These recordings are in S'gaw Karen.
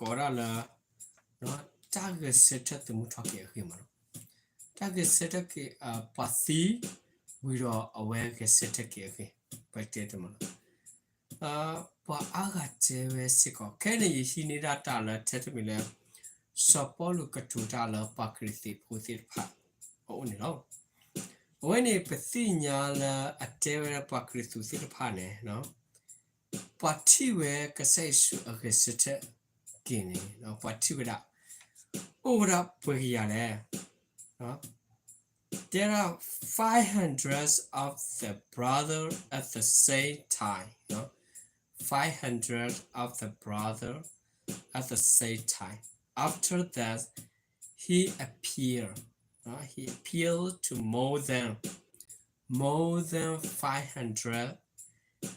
ပကတဲမ့ၢ်လၢပကကိးဒၣ်လၢ တၢ်ဂဲၤဆၢထၢၣ်သမူထီၣ်က့ၤအဂ့ၢ်မ့ၢ်နီၤ, တၢ်ဂဲၤဆၢထၢၣ်က့ၤ ပှၤသံ ဝံၤဒီးအဝဲဂဲၤဆၢထၢၣ်က့ၤအဂ့ၢ် ပတဲတမးနီၤ. ပှၤအါဂၤတဲဝဲစ့ၢ်ကီး ခဲန့ၣ်ယဟံးန့ၢ်ဒၣ်တၢ်လၢထဲတမံၤလၢ စီၤပီလူးကတိၤတၢ်လၢပှၤကရံၣ်သူးဖိသ့ၣ်တဖၣ်အအိၣ်န့ၣ်လီၤ. အဝဲန့ၣ်ပသ့ၣ်ညါလၢအတဲဝဲဒၣ်ပှၤကရံၣ်သူးသ့ၣ်တဖၣ်န့ၣ် ပှၤထံၣ်ဝဲကစၢ်ယ့ၣ်ၡူးအဂဲၤဆၢထၢၣ်က့ၤန့ၣ် ပှၤထံၣ်ဝဲဒၣ် အိၣ်ဝဲဒၣ်ပှဲၤကယၤလဲၣ် တဲဒၣ် five hundred of the brother at the same time, five hundred of the brother at the same time. After that, he appeared, he appeared to more than, more than five hundred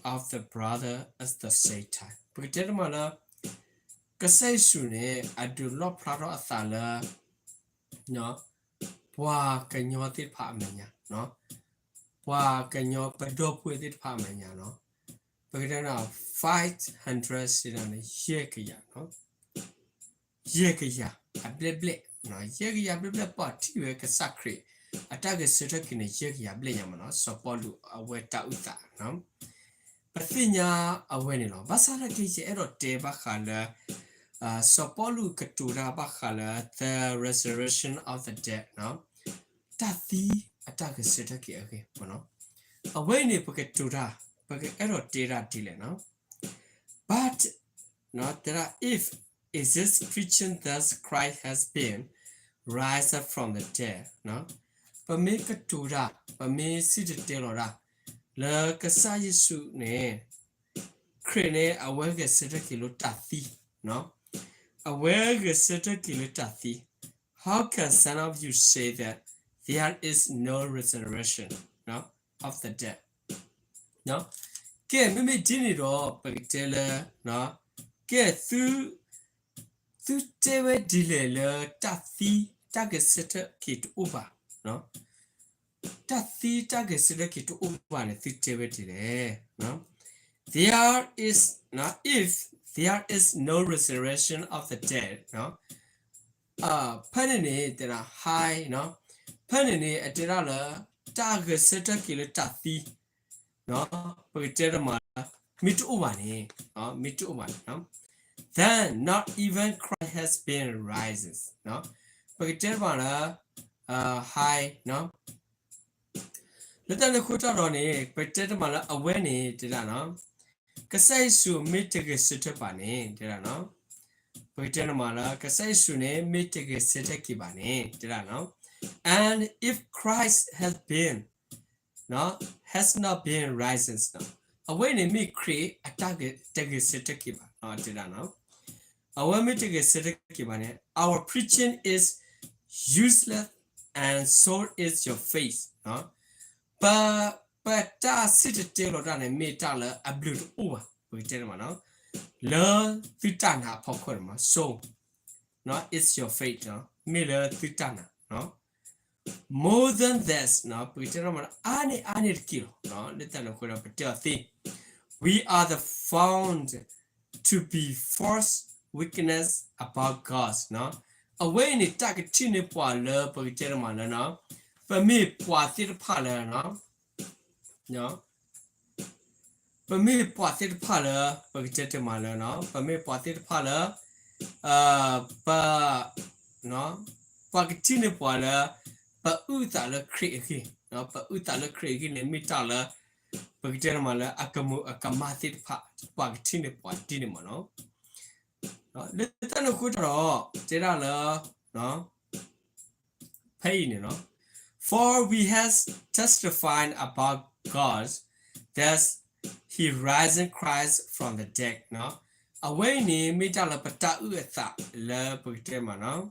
of the brother at the same time. ပကတဲတမးလၢ ကစၢ်ယ့ၣ်ၡူးန့ၣ် အဒုးလီၣ်ဖျါထီၣ်အသးလၢ ပှၤကညီသ့ၣ်တဖၣ်အမဲာ်ညါ, ပှၤကညီပဒီပုၢ်ဝဲၢ်သ့ၣ်တဖ၁ၣ်အမဲာ်ညါနီၤ, ပကတဲ five hundred စံးဒ်န့ၣ် ယဲၢ်ကယၤနီၤ, ယဲၢ်ကယၤအဘျဲၣ်ဘျဲၣ်, ယဲၢ်ကယၤဘျဲၣ်ဘျဲၣ် ပှၤထံၣ်ဝဲကစၢ်ခရံာ် အတၢ်ဂဲၤဆၢထၢၣ်က့ၤန့ၣ် ယဲၢ်ကယၤဘျဲၣ်ညါမးနီၤ, စီၤပီလူးအဝဲတၢ်အုၣ်သး ပသ့ၣ်ညါအဝဲန့ၣ်လီၤ. ဘၣ်ဆၣ်သနာ်က့ ယအဲၣ်ဒိးတဲဘၣ်ဃးလၢ စီၤပီလူးကတိၤတၢ်ဘၣ်ဃးလၢ the resurrection of the dead နီၤ, တၢ်သံအတၢ်ဂဲၤဆၢထၢၣ်က့ၤအဂ့ၢ်မးနီၤ, အဝဲအံၤန့ၣ် ပကတိၤတၢ် ပကအဲၣ်ဒိးတဲတၢ်ဒ်လဲၣ်နီၤ, but တဲဒၣ် if is this preaching that Christ has been raised from the dead နီၤ, ပမ့ၢ်ကတိၤတၢ် ပမ့ၢ်စံၣ်တဲၤတဲလီၤတၢ် လၢကစၢ်ယ့ၣ်ၡူးန့ၣ် ခရံာ်န့ၣ် အဝဲဂဲၤဆၢထၢၣ်က့ၤလၢတၢ်သံ, အဝဲဂဲၤဆၢထၢၣ်က့ၤလၢတၢ်သံ, how can some of you say that there is no resurrection of the dead? ကဲ မ့မ့ၢ်ဒ်န့ၣ်ဒီး ပကတဲလၢ ကဲ သု သုတဲဝဲဒ်လဲၣ်လၢတၢ်သံ တၢ်ဂဲၤဆၢထၢၣ်က့ၤတအိၣ်ဘၣ်, တၢ်သံတၢ်ဂဲၤဆၢထၢၣ်က့ၤတအိၣ်ဘၣ်န့ၣ် သုတဲဝဲဒ်လဲၣ်. There is, if there is no resurrection of the dead, ဖဲန့ၣ်န့ၣ် တဲဒၣ် ဟါ, ဖဲန့ၣ်န့ၣ် အတဲဒၣ်လၢ တၢ်ဂဲၤဆၢထၢၣ်က့ၤလၢတၢ်သံ ပကတဲတမးလၢ မ့ၢ်တအိၣ်ဘၣ်န့ၣ်, မ့ၢ်တအိၣ်ဘၣ်န့ၣ်, then not even Christ has been risen. ပကတဲတမးလၢ ဟါ, လၢတၢ်န့ၣ်အဃိတၢ်ဒီးန့ၣ် ပကတဲတမးလၢအဝဲန့ၣ် တဲဒၣ်နီၤ, ကစၢ်ယ့ၣ်ၡူးမ့ၢ်တဂဲၤဆၢထၢၣ်ဘၣ်န့ၣ် တဲဒၣ်နီၤ, ပကတဲတမးလၢ ကစၢ်ယ့ၣ်ၡူးန့ၣ် မ့ၢ်တဂဲၤဆၢထၢၣ်က့ၤဘၣ်န့ၣ် တဲဒၣ်နီၤ, and if Christ has been has not been risen, အဝဲန့ၣ်မ့ၢ်ခရံာ်အတၢ်တဂဲၤဆၢထၢၣ်က့ၤဘၣ် တဲဒၣ်နီၤ, အဝဲမ့ၢ်တဂဲၤဆၢထၢၣ်က့ၤဘၣ်န့ၣ် our preaching is useless and so is your faith. ပ ပတၢ်စံၣ်တဲၤတဲလီၤတၢ်န့ၣ် မ့ၢ်တၢ်လၢအဘျုးတအိၣ်ဘၣ် ပကတဲတမးနီၤ, လၢသုတၢ်နာ်အဖီခိၣ်န့ၣ်မး so is your faith မ့ၢ်လၢသုတၢ်နာ် more than this ပကတဲတမးလၢ အါန့ၢ်အါန့ၢ်တက့ၢ်လီၤ. လၢတၢ်န့ၣ်အဃိဒီး ပတဲအီၤသ့ we are the found to be false witness about God. အဝဲအံၤန့ၣ် တၢ်ကထံၣ်န့ၢ်ပှၤလၢ ပကတဲတမးလၢ ပမ့ၢ်ပှၤသ့ၣ်တဖၣ်လၢ ပမ့ၢ်ပှၤသ့ၣ်တဖၣ်လၢ ပကတဲတမးလၢ ပမ့ၢ်ပှၤသ့ၣ်တဖၣ်လၢ ပ ပှၤကထံၣ်န့ၢ်ပှၤလၢ ပအုၣ်သးလၢခရံာ်အဂ့ၢ်, ပအုၣ်သးလၢခရံာ်အဂ့ၢ်န့ၣ် မ့ၢ်တၢ်လၢ ပကတဲတမးလၢ အကမူၤအကမၣ်သ့ၣ်တဖၣ် ပှၤကထံၣ်န့ၢ်ပှၤဒ်န့ၣ်မးနီၤ. လၢတၢ်န့ၣ်အဃိတၢ်ဒီး တဲဒၣ်လၢ ဖဲအံၤန့ၣ် for we have testified about God that he risen Christ from the dead. အဝဲအံၤန့ၣ် မ့ၢ်တၢ်လၢပတၢ်အုၣ်အသးလၢပကတဲမးနီၤ,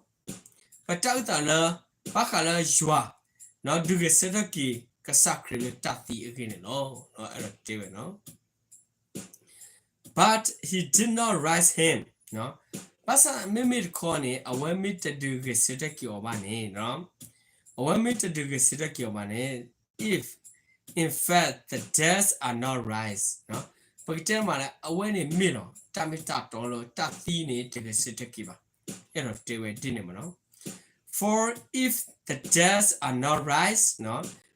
ပတၢ်အုၣ်သးလၢ ဘၣ်ဃးလၢယွၤ ဒုးဂဲၤဆၢထၢၣ်က့ၤကစၢ်ခရံာ်လၢတၢ်သံအဂ့ၢ်န့ၣ်လီၤ. အဲၣ်ဒိးတဲဝဲနီၤ But he did not raise him. ဘၣ်ဆၣ်မ့မ့ၢ်တခီန့ၣ် အဝဲမ့ၢ်တဒုးဂဲၤဆၢထၢၣ်က့ၤအီၤဘၣ်န့ၣ်, အဝဲမ့ၢ်တဒုးဂဲၤဆၢထၢၣ်က့ၤအီၤဘၣ်န့ၣ်, if in fact the dead are not raised, ပကတဲမးလၢ အဝဲန့ၣ်မ့ၢ်လီၤ တၢ်မ့ၢ်တၢ်တီလၢတၢ်သံန့ၣ် တဂဲၤဆၢထၢၣ်က့ၤဘၣ်. အဲၣ်ဒိးတဲဝဲဒ်န့ၣ်မ့ၢ်နီၤ. For if the dead are not raised,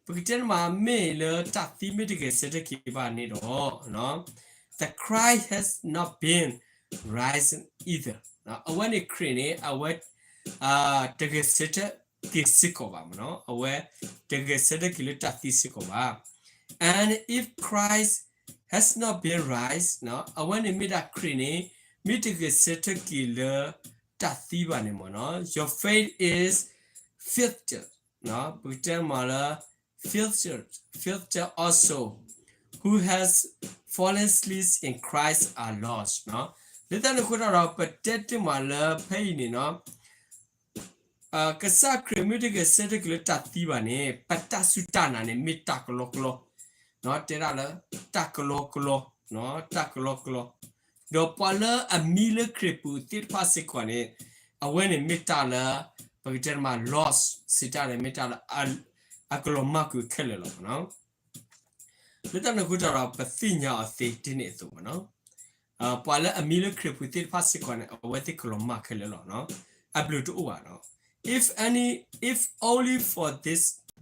ပကတဲမး မ့ၢ်လၢတၢ်သံမ့ၢ်တဂဲၤဆၢထၢၣ်က့ၤဘၣ်န့ၣ်ဒီး the Christ has not been raised either. အဝဲန့ၣ်ခရံာ်န့ၣ် အဝဲ တဂဲၤဆၢထၢၣ်က့ၤစ့ၢ်ကီးဘၣ်မ့ၢ်နီၤ. အဝဲတဂဲၤဆၢထၢၣ်က့ၤလၢတၢ်သံစ့ၢ်ကီးဘၣ်. And if Christ has not been raised, အဝဲန့ၣ်မ့ၢ်ဒၣ်ခရံာ်န့ၣ် မ့ၢ်တဂဲၤဆၢထၢၣ်က့ၤလၢတၢ်သံဘၣ်န့ၣ်မ့ၢ်နီၤ, your faith is futile, ပကတဲမးလၢ futile, futile also, who has fallen asleep in Christ are lost. လၢတၢ်န့ၣ်အဃိတၢ်ဒီး ပတဲတ့ၢ်မးလၢဖဲအံၤန့ၣ်နီၤ ကစၢ်ခရံာ်မ့ၢ်တဂဲၤဆၢထၢၣ်က့ၤလၢတၢ်သံဘၣ်န့ၣ် ပတၢ်စူၢ်တၢ်နာ်န့ၣ် မ့ၢ်တၢ်ကလီကလီ, တဲဒၣ်လၢ တၢ်ကလီကလီ, တၢ်ကလီကလီ, ဒီးပှၤလၢအမံလၢခရံာ်ပူၤသ့ၣ်တဖၣ်စ့ၢ်ကီးန့ၣ် အဝဲန့ၣ်မ့ၢ်တၢ်လၢ ပကတဲတမး lost စံးတၢ်န့ၣ် မ့ၢ်တၢ်လၢ အကလီၤမၢ်ကွံာ်ခဲလၢာ်လီၤ. လၢတၢ်န့ၣ်အဃိတၢ်ဒီး ပသ့ၣ်ညါအီၤသ့ဒ်န့ၣ်အသိးမ့ၢ်နီၤ, ပှၤလၢအမံလၢခရံာ်ပူၤသ့ၣ်တဖၣ်စ့ၢ်ကီးန့ၣ် အဝဲသ့ၣ်ကလီၤမၢ်ခဲလၢာ်လီၤ. အဘျုးတအိၣ်ဘၣ်နီၤ. If any, if only for this,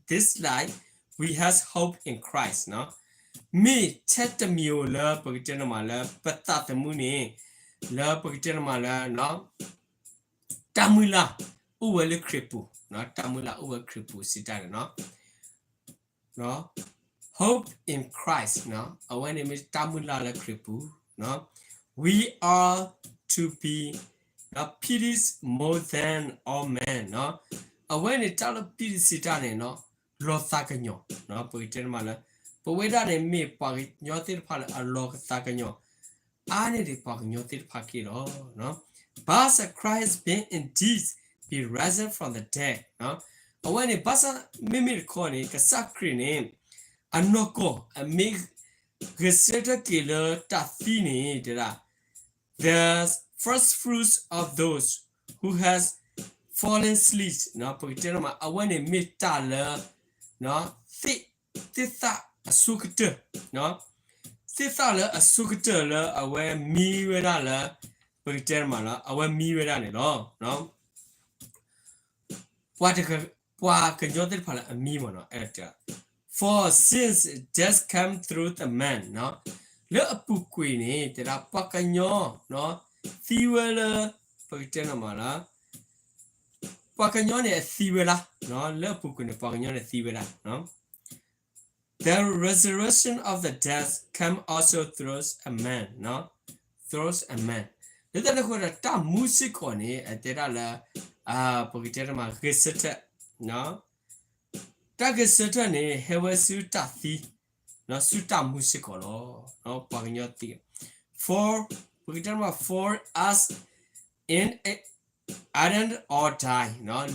this life we have hope in Christ, မ့ၢ်ထဲတမံၤဧိၤလၢပကတဲတမးလၢ ပသးသမူန့ၣ် လၢပကတဲတမးလၢ တၢ်မုၢ်လၢ်အိၣ်ဝဲလၢခရံာ်ပူၤ, တၢ်မုၢ်လၢ်အိၣ်ဝဲခရံာ်ပူၤစံးတၢ်န့ၣ်နီၤ. Hope in Christ, အဝဲန့ၣ်မ့ၢ်တၢ်မုၢ်လၢ်လၢခရံာ်ပူၤ, we are to be pitied more than all men. အဝဲန့ၣ်တၢ်လၢ pity စံးတၢ်န့ၣ်နီၤ လီၤသးကညီၤ, ပကတဲတမးလၢ ပဝဲဒၣ်န့ၣ်မ့ၢ်ပှၤကညီသ့ၣ်တဖၣ်လၢ အလီၤကသးကညီၤ အါန့ၢ်ဒံးပှၤကညီသ့ၣ်တဖၣ်က့ၤလီၤ. But Christ being indeed be risen from the dead, အဝဲန့ၣ် ဘၣ်ဆၣ်မ့မ့ၢ်တခီန့ၣ် ကစၢ်ခရံာ်န့ၣ် အနီၢ်ကီၢ် အမ့ၢ်ဂဲၤဆၢထၢၣ်က့ၤလၢတၢ်သံန့ၣ် တဲဒၣ် the first fruits of those who has fallen asleep, ပကတဲတမး အဝဲန့ၣ်မ့ၢ်တၢ်လၢ သ့ၣ်သၣ်အဆိကတၢၢ်, သ့ၣ်သၣ်လၢအဆိကတၢၢ်လၢအဝဲမံဝဲဒၣ်လၢ ပကတဲတမးလၢ အဝဲမံဝဲဒၣ်န့ၣ်လီၤ. ပှၤကညီသ့ၣ်တဖၣ်လၢအမံမ့ၢ်နီၤ, အဲၣ်ဒိးတဲ for since death came through the man, လၢအပူၤကွံာ်န့ၣ် တဲဒၣ်ပှၤကညီ သံဝဲလၢ ပကတဲတမးလၢ ပှၤကညီန့ၣ်အသံဝဲဒၣ်, လၢအပူၤကွံာ်န့ၣ် ပှၤကညီန့ၣ်သံဝဲဒၣ် The resurrection of the dead came also through a man, through a man. လၢတၢ်န့ၣ်အဃိဒီး တၢ်မူစ့ၢ်ကီးန့ၣ် အတဲဒၣ်လၢ ပကတဲတမး ဂဲၤဆၢထၢၣ်, တၢ်ဂဲၤဆၢထၢၣ်န့ၣ် ဟဲဝဲဆူတၢ်သံ, ဆူတၢ်မူစ့ၢ်ကီးလီၤ. ပှၤကညီသံ for, ပကတဲတမး for as in Adam all die,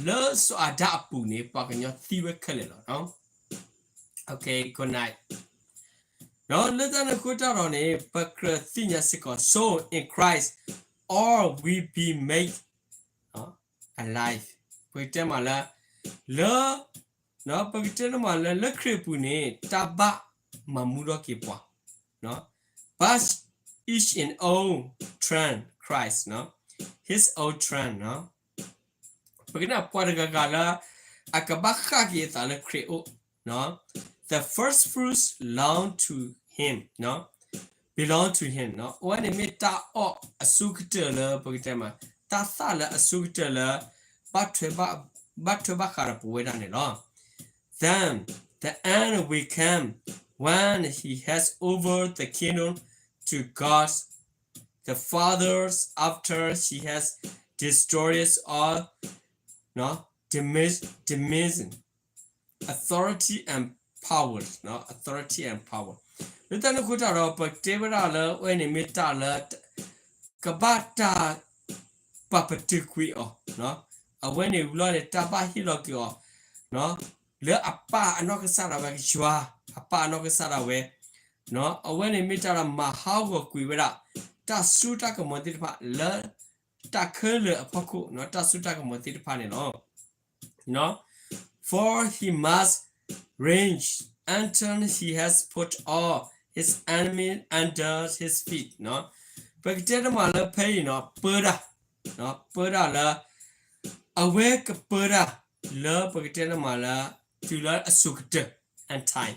လၢစီၤအၤဒၣ်အပူၤန့ၣ် ပှၤကညီသံဝဲခဲလၢာ်လီၤ. Okay, good night. ဒီးလၢတၢ်န့ၣ်အဃိတၢ်ဒီးန့ၣ် ပကြၢးသ့ၣ်ညါစ့ၢ်ကီး so in Christ all will be made alive. ပကတဲမးလၢ လၢ ပကတဲတမးလၢ လၢခရံာ်အပူၤန့ၣ် တၢ်ဘၣ်မၤမူထီၣ်က့ၤပှၤ but each in own turn Christ, his own turn, ပကတဲပှၤတဂၤဂၤလၢ အကဘၣ်ဃၣ်က့ၤအသးလၢခရံာ်အအိၣ် the first fruits belong to him, belong to him, အဝဲန့ၣ်မ့ၢ်တၢ်အီၣ်အဆိကတၢၢ်လၢ ပကတဲမး တၢ်သၣ်လၢအဆိကတၢၢ်လၢ ဘၣ်ထွဲဘၣ်ဃးဒီးပဝဲဒၣ်န့ၣ်လီၤ. Then the end will come when he has over the kingdom to God the Father after he has destroyed all, ဒီမင်း authority and power, authority and power. လၢတၢ်န့ၣ်အဃိတၢ်ဒီး ပတဲဝဲဒၣ်လၢ အဝဲန့ၣ်မ့ၢ်တၢ်လၢ ကဘၣ်တၢ်ပာ်ပတုာ်ကွံာ်အီၤ, အဝဲန့ၣ်ဝံၤလီၤန့ၣ် တၢ်ဘၣ်ဟ့ၣ်လီၤက့ၤအီၤ လၢအပၢ်အနီၢ်ကစၢ်ဒၣ်ဝဲ ယွၤအပၢ်အနီၢ်ကစၢ်ဒၣ်ဝဲ, အဝဲန့ၣ်မ့ၢ်တၢ်လၢမၤဟးဂီၤကွံာ်ဝဲဒၣ် တၢ်စိတၢ်ကမီၤသ့ၣ်တဖၣ်လၢ တၢ်ခဲလၢာ်အဖီခိၣ် တၢ်စိတၢ်ကမီၤသ့ၣ်တဖၣ်န့ၣ်လီၤ. For he must reign until he has put all his enemy under his feet ပကတဲတမးလၢဖဲအံၤနီၤ ပၢတၢ်, ပၢတၢ်လၢ အဝဲကပၢတၢ်လၢပကတဲတမးလၢ တုၤလၢအစိၤကတၢၢ် end time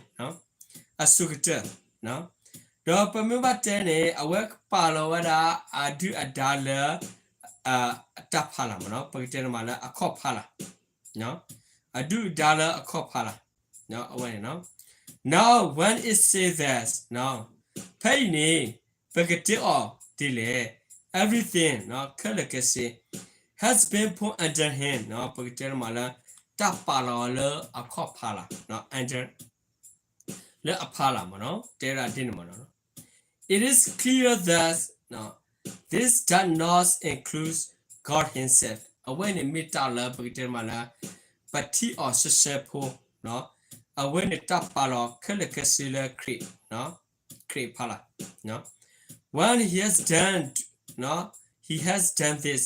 အစိၤကတၢၢ်, ဒီးပမ့ၢ်ဘၣ်တဲန့ၣ် အဝဲကပာ်လီၤဝဲဒၣ်အဒုၣ်အဒါလၢ အတၢ်ဖးလၢ်မ့ၢ်နီၤ ပကတဲတမးလၢအခီၣ်ဖးလၢ်, အဒုၣ်အဒါလၢအခီၣ်ဖးလၢ်, အဝဲန့ၣ်နီၤ Now when it says that ဖဲအံၤန့ၣ် ပကတဲအီၤဒ်လဲၣ်, everything ခဲလၢာ်ခဲဆ့ has been put under him ပကတဲတမးလၢ တၢ်ပာ်လီၤအီၤလၢအခီၣ်ဖးလၢ်, under လၢအဖးလၢ်မ့ၢ်နီၤ တဲဝဲဒၣ်ဒ်န့ၣ်မ့ၢ်နီၤ It is clear that this does not include God himself အဝဲန့ၣ်မ့ၢ်တၢ်လၢပကတဲတမးလၢ ပထံၣ်အီၤစဲစဲဖိ, အဝဲန့ၣ်တၢ်ပာ်လီၤခဲလၢာ်ခဲဆ့လၢခရံာ်, ခရံာ်ဖးလၢ်, when he has done, he has done this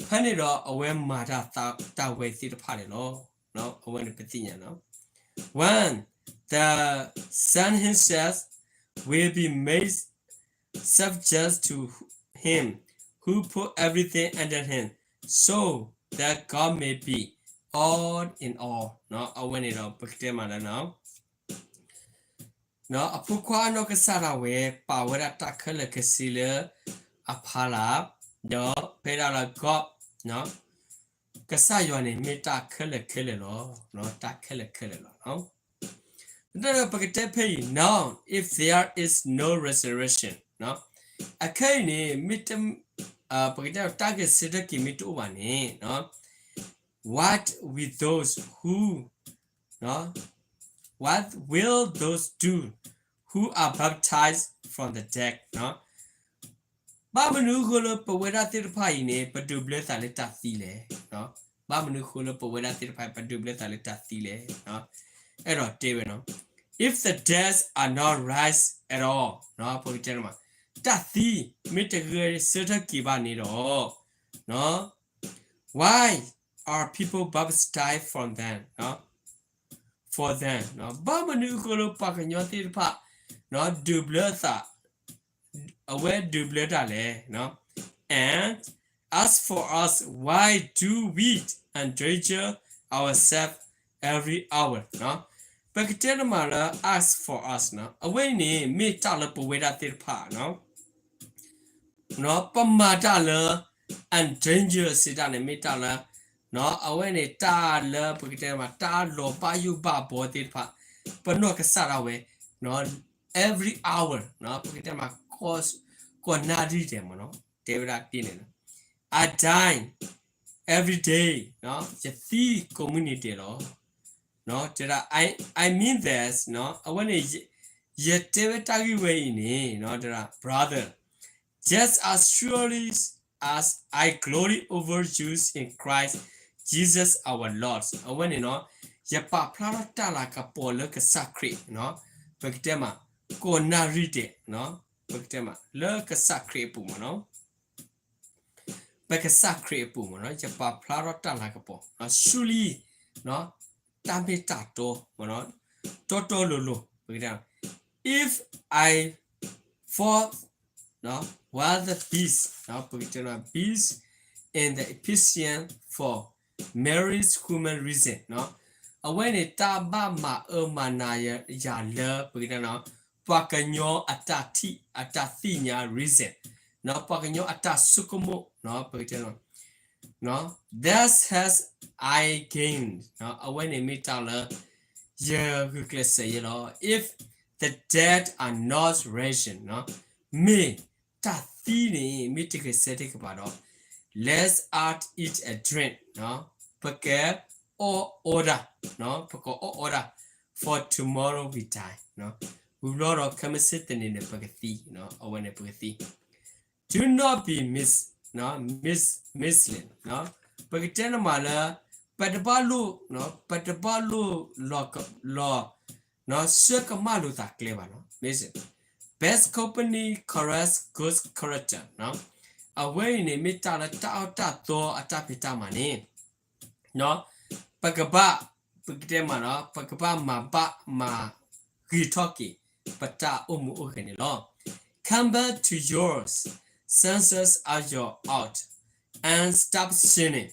ဖဲန့ၣ်ဒီးအဝဲမၤတၢ်တၢ်ဝဲသ့ၣ်တဖၣ်န့ၣ်လီၤ. အဝဲန့ၣ်ပသ့ၣ်ညါနီၤ when the Son himself will be made subject to him who put everything under him, so that God may be all in all အဝဲန့ၣ်ဒီးပကတဲမးလၢ အဖိခွါအနီၢ်ကစၢ်ဒၣ်ဝဲ ပာ်ဝဲဒၣ်တၢ်ခဲလၢာ်ခဲဆ့လၢအဖးလၢ်, ဒီးဖဲဒၣ်လၢ God ကစၢ်ယွၤန့ၣ်မ့ၢ်တၢ်ခဲလၢာ်ခဲလၢာ်လီၤ. တၢ်ခဲလၢာ်ခဲလၢာ်လီၤ. ဒီးပကတဲဖဲအံၤ now if there is no resurrection အခဲအံၤန့ၣ် မ့ၢ်တ ပကတဲတၢ်ဂဲၤဆၢထၢၣ်က့ၤမ့ၢ်တအိၣ်ဘၣ်န့ၣ် what will those who what will those do who are baptized from the dead ဘၣ်မနုၤအဃိလၢပဝဲဒၣ်သ့ၣ်တဖၣ်အံၤန့ၣ် ပဒိးဘျၢသးလၢတၢ်သံလဲၣ်. ဘၣ်မနုၤအဃိလၢပဝဲဒၣ်သ့ၣ်တဖၣ်အံၤ ပဒိးဘျၢသးလၢတၢ်သံလဲၣ်. အဲၣ်ဒိးတဲဝဲနီၤ if the dead are not raised at all ပကတဲမး တၢ်သံမ့ၢ်တဂဲၤဆၢထၢၣ်က့ၤဘၣ်န့ၣ်ဒီး why are people baptized from them for them ဘၣ်မနုၤအဃိလၢပှၤကညီသ့ၣ်တဖၣ် ဒိးဘျၢသး အဝဲဒိးဘျၢတၢ်လဲၣ်. And as for us, why do we endanger ourselves every hour ပကတဲတမးလၢ as for us အဝဲအံၤန့ၣ် မ့ၢ်တၢ်လၢပဝဲဒၣ်သ့ၣ်တဖၣ် ပမၤတၢ်လၢ endanger စံးတၢ်န့ၣ် မ့ၢ်တၢ်လၢ အဝဲန့ၣ်တၢ်လၢပကတဲမး တၢ်လီၤဘၣ်ယိၣ်ဘၣ်ဘှီသ့ၣ်တဖၣ် ပနီၢ်ကစၢ်ဒၣ်ဝဲ every hour ပကတဲမး ကိးနၣ်ရံၣ်ဒဲးမ့ၢ်နီၤ တဲဝဲဒၣ်ဒ်န့ၣ်လီၤ. I die every day ယသံကိးမုၢ်နံၤဒဲးလီၤ. တဲဒၣ် I, I mean this အဝဲန့ၣ် ယတဲဝဲတၢ်ဂ့ၢ်ဝဲအံၤန့ၣ် တဲဒၣ် brother, just as surely as I glory over you in Christ Jesus our Lord အဝဲန့ၣ်နီၤ ယပာ်ဖျါထီၣ်တၢ်လၤကပီၤလၢကစၢ်ခရံာ် ပကတဲမး ကိးနၣ်ရံၣ်ဒဲး ပကတဲမး လၢကစၢ်ခရံာ်အပူၤမ့ၢ်နီၤ ပကစၢ်ခရံာ်အပူၤမ့ၢ်နီၤ ယပာ်ဖျါထီၣ်တၢ်လၤကပီၤ surely တၢ်မ့ၢ်တၢ်တီ တီတီလိၤလိၤ ပကတဲ if I fought with the beast ပကတဲ beast in the Ephesians four, mere human reason အဝဲန့ၣ်တၢ်ဘၣ်မၤအၢမၤနးယၤလၢ ပကတဲ ပှၤကညီအတၢ်ထံၣ်အတၢ်သ့ၣ်ညါ reason ပှၤကညီအတၢ်ဆိကမိၣ် ပကတဲ that has I gained အဝဲန့ၣ်မ့ၢ်တၢ်လၢ ယဂုာ်ကျဲးစၢးယဲလီၤ. If the dead are not raised မ့ၢ်တၢ်သံန့ၣ် မ့ၢ်တဂဲၤဆၢထၢၣ်က့ၤဘၣ်ဒီး let us eat and drink ပကအီၣ်အီတၢ် ပကအီၣ်အီတၢ် for tomorrow we die ဝံၤဘျီဒီးခဲမုၢ်ဆ့ၣ်တနံၤန့ၣ် ပကသံ အဝဲန့ၣ်ပကသံ Do not be mis, mis, misled ပကတဲနမးလၢ ပတဘၣ်လိၣ် ပတဘၣ်လိၣ်လီၤ လီၤ ဆၢကမၣ်လိာ်သးကျဲဘၣ်နီၤ misled. Bad company corrupts good character အဝဲအံၤန့ၣ် မ့ၢ်တၢ်လၢတၢ်အီၣ်တၢ်သီအတၢ်ဖံးတၢ်မၤန့ၣ် ပကဘၣ် ပကတဲမးနီၤ ပကဘၣ်မၤဘၣ်မၤဂ့ၤထီၣ်က့ၤ ပတၢ်အိၣ်မူအိၣ်ဂဲၤန့ၣ်လီၤ. Come back to your senses as your out and stop sinning.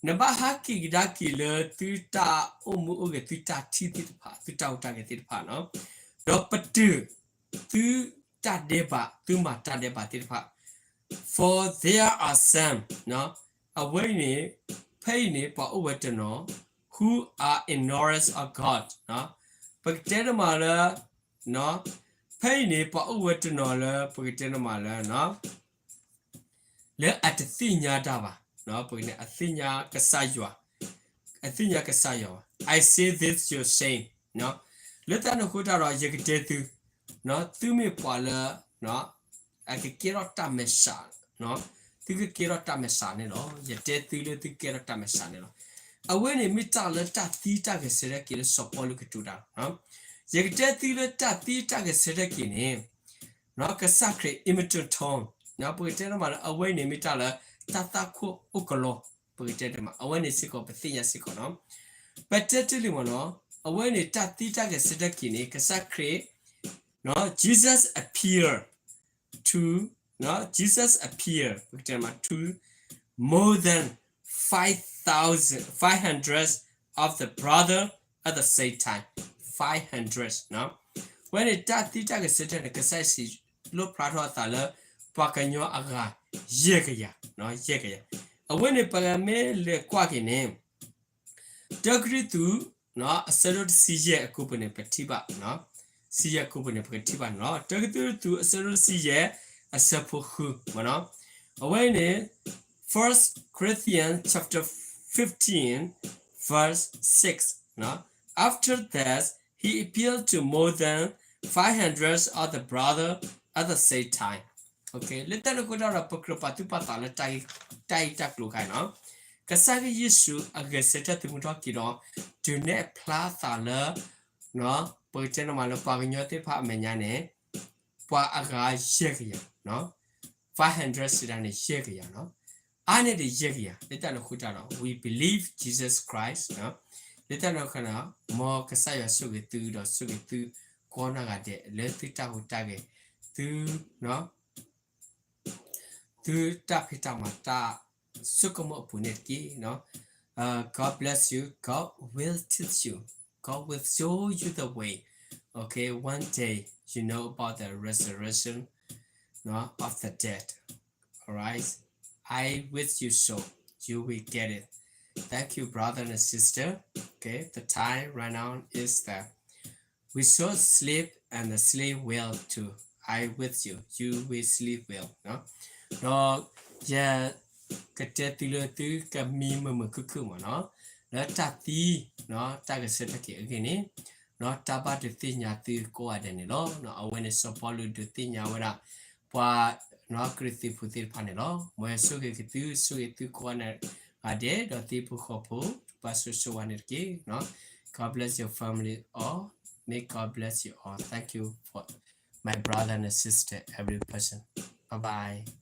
နဘၣ်ဟးက့ၤကဒါက့ၤလၢသုတၢ်အိၣ်မူအိၣ်ဂဲၤ သုတၢ်ထံၣ်သ့ၣ်တဖၣ် သုတၢ်ဟူးတၢ်ဂဲၤသ့ၣ်တဖၣ်, ဒီးပတုာ်သုတၢ်ဒဲးဘး သုမၤတၢ်ဒဲးဘးသ့ၣ်တဖၣ်. For there are some, အဝဲအံၤန့ၣ်, ဖဲအံၤန့ၣ် ပှၤအိၣ်ဝဲတနီၤ, who are ignorance of God. ပကတဲတမးလၢ, ဖဲအံၤန့ၣ် ပှၤအိၣ်ဝဲတနီၤလၢ ပကတဲတမးလၢ လၢအတသ့ၣ်ညါတၢ်ဘၣ်, ပကတဲအသ့ၣ်ညါကစၢ်ယွၤ, အသ့ၣ်ညါကစၢ်ယွၤဘၣ်. I say this your shame. လၢတၢ်န့ၣ်အဃိတၢ်ဒီး ယကတဲသု, သုမ့ၢ်ပှၤလၢ အကကဲထီၣ်တၢ်မဲာ်ဆှး, သုကကဲထီၣ်တၢ်မဲာ်ဆှးန့ၣ်လီၤ. ယတဲသုလၢသုကကဲထီၣ်တၢ်မဲာ်ဆှးန့ၣ်လီၤ. အဝဲန့ၣ်မ့ၢ်တၢ်လၢတၢ်သံတၢ်ဂဲၤဆၢထၢၣ်က့ၤလၢစီၤပီလူးကတိၤတၢ်လီၤ. ယကတဲသုလၢတၢ်သံတၢ်ဂဲၤဆၢထၢၣ်က့ၤန့ၣ် ကစၢ်ခရံာ် immature tone, ပကတဲတမးလၢ အဝဲန့ၣ်မ့ၢ်တၢ်လၢတၢ်သးခိၣ်အိၣ်ကလီ, ပကတဲတမး အဝဲန့ၣ်စ့ၢ်ကီး ပသ့ၣ်ညါစ့ၢ်ကီးလီၤ. ပတဲတ့ၢ်လံမ့ၢ်နီၤ, အဝဲန့ၣ်တၢ်သံတၢ်ဂဲၤဆၢထၢၣ်က့ၤန့ၣ် ကစၢ်ခရံာ် Jesus appear to, Jesus appear, ပကတဲတမး to more than five thousand, five hundred of the brother at the same time. Five hundred. အဝဲန့ၣ်တၢ်သံတၢ်ဂဲၤဆၢထၢၣ်န့ၣ် ကစၢ်ယ့ၣ်ၡူးလိၣ်ဖျါထီၣ်အသးလၢ ပှၤကညီအဂၤ ယဲၢ်ကယၤ, ယဲၢ်ကယၤ. အဝဲန့ၣ်ပမ့ၢ်လဲၤကွၢ်က့ၤန့ၣ် တၢကရံၣ်သူး အဆၢဒိၣ်တဆံယဲၢ်အကိပူၤန့ၣ် ပထံၣ်ဘၣ်, ဆံယဲၢ်အကိပူၤန့ၣ် ပကထံၣ်ဘၣ်န့ၣ်လီၤ. တၢကရံၣ်သူး အဆၢဒိၣ်တဆံယဲၢ် အဆၢဖိဃုမ့ၢ်နီၤ, အဝဲန့ၣ် First Corinthians chapter fifteen, verse six. After that, he appeared to more than five hundred of the brother at the same time. လၢတၢ်န့ၣ်အဃိတၢ်ဒီး ပကြၢးပာ်သူၣ်ပာ်သးလၢတၢ်ဂ့ၢ်တၢ်ကျိၤခါအံၤနီၤ, ကစၢ်ခရံာ်ယ့ၣ်ၡူးအဂဲၤဆၢထၢၣ်သုးမုၢ်ထီၣ်က့ၤဒီး တုၤနဲၣ်ဖျါသးလၢ ပကတဲန့ၣ်မးလၢပှၤကညီသ့ၣ်တဖၣ်အမဲာ်ညါန့ၣ် ပှၤအဂၤယဲၢ်ကယၤ, five hundred စံးဒၣ်န့ၣ် ယဲၢ်ကယၤနီၤ, အါန့ၢ်ဒံးယဲၢ်ကယၤ. လၢတၢ်န့ၣ်အဃိတၢ်ဒီး we believe Jesus Christ. လၢတၢ်န့ၣ်အဃိ မ်ကစၢ်ယွၤဆိၣ်ဂ့ၤသုဒီးဆိၣ်ဂ့ၤသုကိးနီၢ်ဂၤဒဲး လၢသုတၢ်ဟူးတၢ်ဂဲၤ, သု သုတၢ်ဖံးတၢ်မၤတၢ်ဆိကမိၣ်အပူၤန့ၣ်တက့ၢ်. Uh, God bless you. God will teach you. God will show you the way. Okay, one day you know about the resurrection, no, of the dead. All right. I wish you so. You will get it. Thank you, brother and sister. Okay, the time right now is that we should sleep and sleep well too. I wish you, you will sleep well. ဒီးယကတဲသုလၢသုကမံမုာ်မုာ်ခုၣ်ခုၣ်မ့ၢ်နီၤ, လၢတၢ်သံ တၢ်ဂဲၤဆၢထၢၣ်က့ၤအဂ့ၢ်န့ၣ်, တၢ်ဘၣ်ဒုးသ့ၣ်ညါသုကိးဂၤဒဲးန့ၣ်လီၤ. အဝဲန့ၣ်စီၤပီလူးဒုးသ့ၣ်ညါဝဲဒၣ် ပှၤကရံၣ်သူးဖိသ့ၣ်တဖၣ်န့ၣ်လီၤ. မ်ဆိၣ်ဂ့ၤက့ၤသု ဆိၣ်ဂ့ၤသုကိးဂၤဒဲး ဒီးသုဟံၣ်ဖိဃီဖိ ပှၤစိၤစိၤဝါန့ၣ်တက့ၢ်. God bless your family all. May God bless you all. Thank you for my brother and sister, every person. Bye bye.